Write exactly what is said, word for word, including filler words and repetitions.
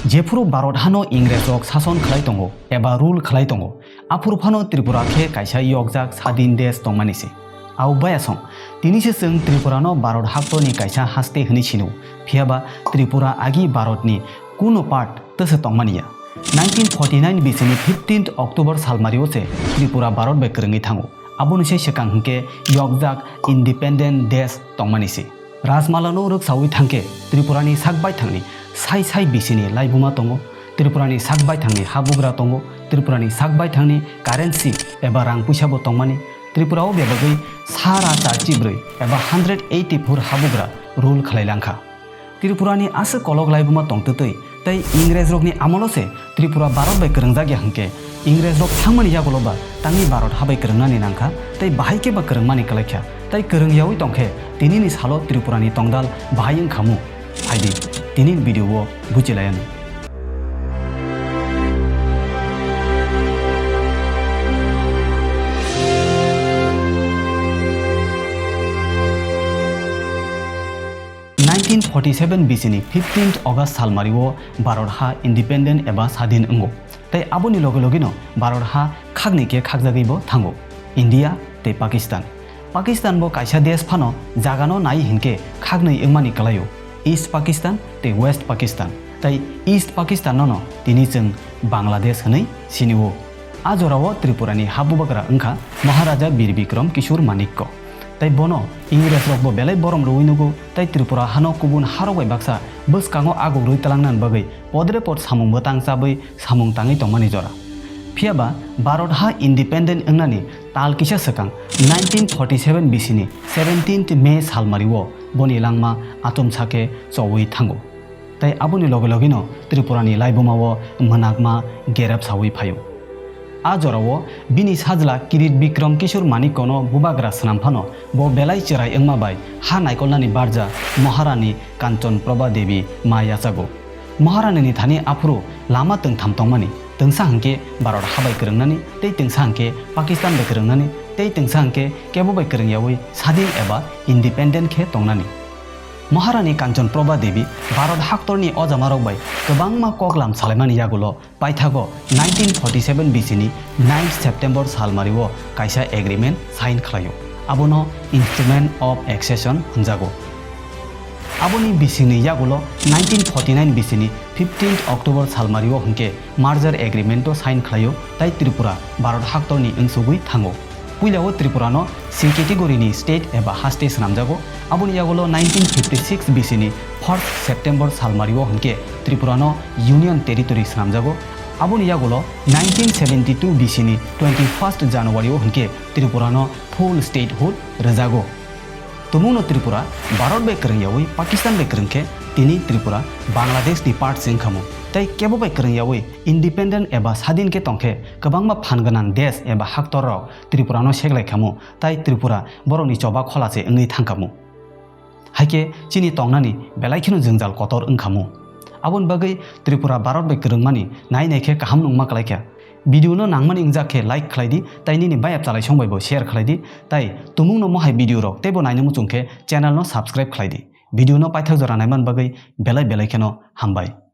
Jephuru Bharat hano Ingres rok sason khlai tongo eba rule khlai tongo, aphuru phano Tripura khe kaisa yokjak sadin desh tongmani se. Abo baya song, tini se chwng Tripura no Bharat haktorni kaisa haste hwnwi sino, phiyaba Tripura agi Bharat ni kuno part twse tongmani ya. Nineteen forty nine bisini fifteenth October salmario se Tripura Bharat bai kwrwngwi thango. Aboni se swkang hwnkhe yokjak independent desh tongmani se. Rajmalano rwksawi thangkhe Tripurani sak baithangni sai sai bisini laibuma tongo, Tripurani sak baithangni habugra tongo, Tripurani sak baithangni currency eba rang puisabo tongmani, Tripurao bebagwi sara cha chibrwi eba hundred eighty four habugra rule khlai langkha. Tripurani aswk kolok laibuma tongtwtwi tei Ingres rokni amolo se Tripura Bharat bai kwrwngjak ya hwnkhe, Ingres rok thangmani yagulo ba tangwi Bharat ha bai kwrwngnani nangkha tei bahai khe ba kwrwngmani kwlaikha tei kwrwng yaui tongkhe tinini salo Tripurani tongdal bahai wngkhamu? Phaidi, tinini video o buchilayani. Nineteen forty seven bisini fifteenth August salmario Bharat ha independent eba sadin wngo. Tei aboni loge logeno Bharat ha khakni khe khakjagwi bo thango, India tei Pakistan. Pakistan bo kaisa desh phano jagano nai hinkhe khaknwi wngmani kwlaio, East Pakistan tei West Pakistan. Tei East Pakistan nono tini chwng Bangladesh hwnwi sinio. A jorao Tripurani habubagra wngkha Maharaja Bir Bikram Kishore Manikya. Tei bono Ingres rokbo belai borom rwui nugo, tei Tripura hano kubun harok bai baksa bwskango agugrwi twlangnani bagwi podre pod samung bwtang chabwi samung tangwi tongmani jora. Phiyaba Bharat ha independent wngnani tal kisa swkang nineteen forty seven bisini seventeenth May salmario boni langma achomsa khe choui thango. Tei aboni loge logeno Tripurani laibumao mwnakma gerep saui phaio. A jorao bini sajla Kirit Bikram Kishore Manikkono bubagra swnam phano bo belai chwrai wngma bai ha naikolnani barja Maharani Kanchan Prabha Devi ma yachago. Maharanini thani aphuru lama twngtham tongmani, twngsa hwnkhe Bharat habai kwrwngnani tei twngsa hwnkhe Pakistan bai kwrwngnani tei twngsa hwnkhe kebo bai kwrwngyaui sadin eba independent khe tongnani. Maharani Kanchan Prabha Devi Bharat haktorni ojamarok bai kwbangma koklam salaimani yagulo paithago nineteen forty seven bisini ninth September salmario kaisa agreement sign khlaio. Abono Instrument of Accession hwnjago. Aboni bisingni yagulo nineteen forty nine bisini fifteenth October salmario hwnkhe merger agreement o sign khlaio, tai Tripura Bharat haktorni wngsugwi thango. Puilao Tripurano C category ni state eba haste swnamjago. Aboni yagulo nineteen fifty six bisini first September salmario hwnkhe Tripurano Union Territory swnamjago. Aboni yagulo nineteen seventy two bisini twenty first January o hwnkhe Tripurano full statehood rwjago. Tumungno Tripura Bharat bai kwrwng yaui Pakistan bai kwrwng khe tini Tripura Bangladesh ni part se wngkhamu. Tei kebo bai kwrwng yaui independent eba sadin khe tongkhe kwbangma phan gwnang desh eba haktor rok Tripura no seklai khamu, tai Tripura borok ni choba khola se wngwi thang khamu. Haikhe chini tongnani belai kheno jwngjal kotor wng khamu. Aboni bagwi Tripura Bharat bai kwrwngmani nai nai khe kaham nungma kwlai kha. Video no nangmani wngjak khe like khlai di, tai nini bayap chalaisong bai bo share khlai di, tai tumung no mohai video rok teibo naina muchung khe channel no subscribe khlai di. Video no paithak jora naiman bagwi belai belai kheno hambai.